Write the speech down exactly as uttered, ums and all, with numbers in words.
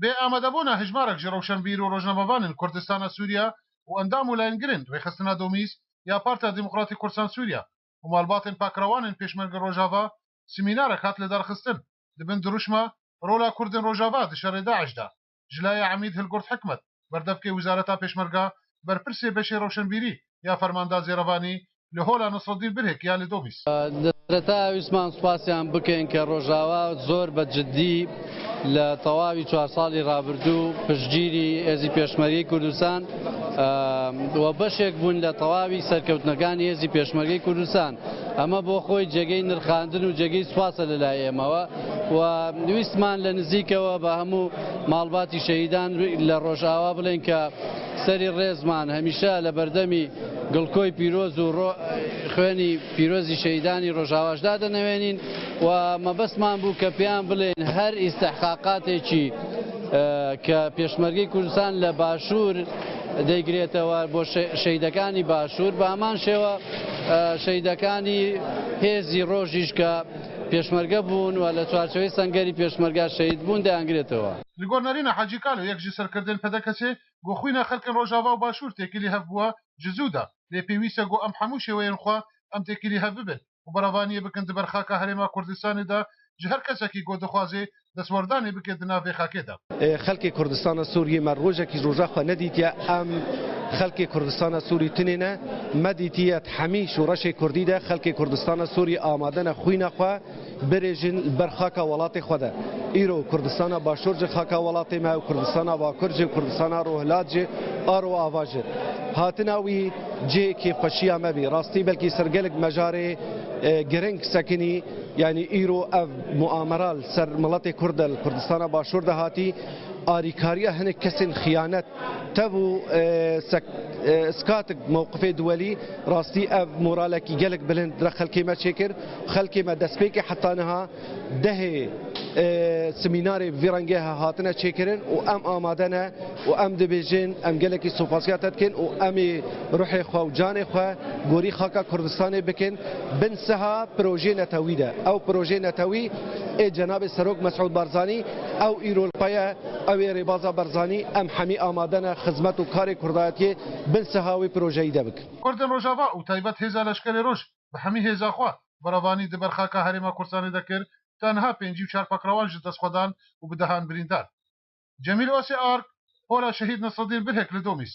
Bê amadebûna hejmarek ji rewşenbîr û rojnamevanên Kurdistana Sûriye û endam û layengirên rêxistina Domîs ya Partiya Demokratî Kurdistan Sûriye û malbatên pakrewanên pêşmerge Rojava, semînarek hat lidarxistin di bin dirûşma Rola Kurdên Rojava di şerê DAIŞ de. Ji layê Emîd Hilgurt Hikmet, berdevkê Wizareta Pêşmerge, berpirsê beşê rewşenbîrî ya Fermanda Zêrevanî li Hola Nisreddîn Birhek ya li Domîs. Li sereta wîsman spasiyan bikin ke Rojava zor be cidî li tewavi çar salî rabirdû piştgîrî Hêzî Pêşmergî Kurdistan, e, we beşek bûn li tewavi serkewtinekani Hêzî Pêşmergî Kurdistan. Eme bo xwe cegey nirxandin û cegey spas e li layê me we. We wîstman li nizîkewe be hemû malbatî şehîdan li Rojava bilên ke serî rêzman hemîşe li berdemî gilkoy pîroz û ro-, xwênî pîrozî şehîdanî Rojava ji dade newênîn. We mebestman bû ke pêyan bilên her îstihqaqatêkî, e, ke Pêşmergê Kurdistan li Başûr deygrêtewe bo şe-, şehîdekanî Başûr, bi heman şêwe, e, şehîdekanî Hêzî Rojî ji ke Pêşmerge bûn û li çarçoveyê sengerî Pêşmerge şehîd bûn, deyangirêtewe. Li gor Nerîna Hecî Kalo, yek ji serkirdên P D K S'ê, got, xwîna xelkên Rojava û Başûr têkilî hev bûye ji zû de. Lê pêwîst e got em hemû şêweyên xwe em têkilî hev bibin û berevaniyê bikin di ber xaka Herêma Kurdistanê de ji her kesekî got dixwaze destwerdanê bike di nav vê xakê de. Ê, xelkê Kurdistana Sûriyê me rojekî roja xwe nedîtiye. Em xelkê Kurdistana Sûrî tunê ne. Me dîtiye di hemî şoreşê Kurdî de xelkê Kurdistana Sûrî amade ne xwîna xwe birêjin li ber xaka welatê xwe de. Îro Kurdistana Başûr jî xaka welatê me û Kurdistana Bakur jî, Kurdistana Rojhilat jî, a ro ava jî. Hatina wî cihê kêfxweşiya me bî. Rastî belkî ser gelek mejarê, e, giring sekinî, yanî îro ev muamera li ser miletê Kurd de li Kurdistana Başûr de hatî, arîkariya hinek kesên xiyanet tev û, e, sek-, e, skatik mewqifê duwelî, rastî ev moralekî gelek bilind re xelkê me çêkir. Xelkê me destpêkê heta niha dehê, e, semînarê bi vî rengê he hatine çêkirin û em amade ne û em dibêjin, em gelekî supasiya te dikin û em ê ruhê xwe û canê xwe gorî xaka Kurdistanê bikin. Bin siha projeyê netewî de. Ew projeyê netewî ê cenabê Serok Mesûd Barzanî, ew îro li xwe ye, ew ê rêbaza Barzanî, em hemî amade ne xizmet û karê kurdayetiyê bin siha wê projeyî de bikin. Kurdên Rojava û taybet hêza Leşkerê Roj bi hemî hêza xwe berevanî di ber xaka Herêma Kurdistanê de kir, ta niha pêncî û çar pakrewan ji dest xwe dan û bi dehan birîndar. Cemîl Osê Ark, Hola Şehîd Nesreddîn Birhek li Domîs.